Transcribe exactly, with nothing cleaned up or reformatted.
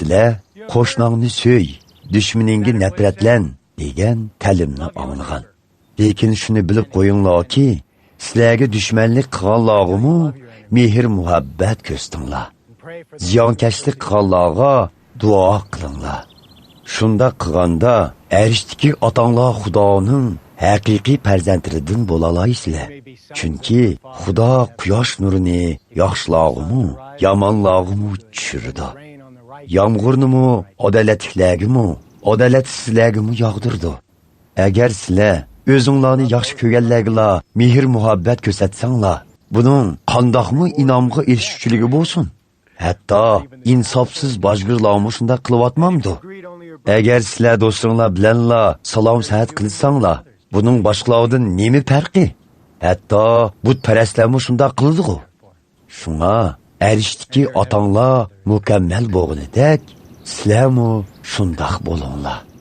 سىلەر «قوشناڭنى سۆي، دۈشمىنىڭگە نەپرەتلەن» دېگەن تەلىمنى ئاڭلىغان. لېكىن شۇنى بىلىپ قويۇڭلاركى، سىلەرگە دۈشمەنلىك قىلغانلارغىمۇ مېھىر-مۇھەببەت كۆرسىتىڭلار. زىيانكەشلىك قىلغانلارغا دۇئا قىلىڭلار. شۇنداق قىلغاندا، ئەرشتىكى ئاتاڭلار خۇدانىڭ ھەقىقىي پەرزەنتلىرىدىن بولالايسىلەر. چۈنكى خۇدا قۇياش نۇرىنى ياخشىلارغىمۇ، يامانلارغىمۇ چۈشۈرىدۇ. يامغۇرنىمۇ ئادالەتلىكلەرگىمۇ، ئادالەتسىزلەرگىمۇ ياغدۇرىدۇ. ئەگەر سىلەر ئۆزۈڭلارنى ياخشى كۆرگەنلەرگىلا مېھىر-مۇھەببەت كۆرسەتسەڭلار، بۇنىڭ قانداقمۇ ئىنامغا ئېرىشكۈچىلىكى بولسۇن؟ ھەتتا ئىنساپسىز باجگىرلارمۇ شۇنداق قىلىۋاتمامدۇ؟ ئەگەر سىلەر دوستلىرىڭلار بىلەنلا سالام-سەھەت قىلىشساڭلار، بۇنىڭ باشقىلاردىن نېمە پەرقى؟ ھەتتا بۇتپەرەسلەرمۇ شۇنداق قىلىدىغۇ. شۇڭا ئەرشتىكى ئاتاڭلار مۇكەممەل بولغىنىدەك، سىلەرمۇ شۇنداق بولۇڭلار.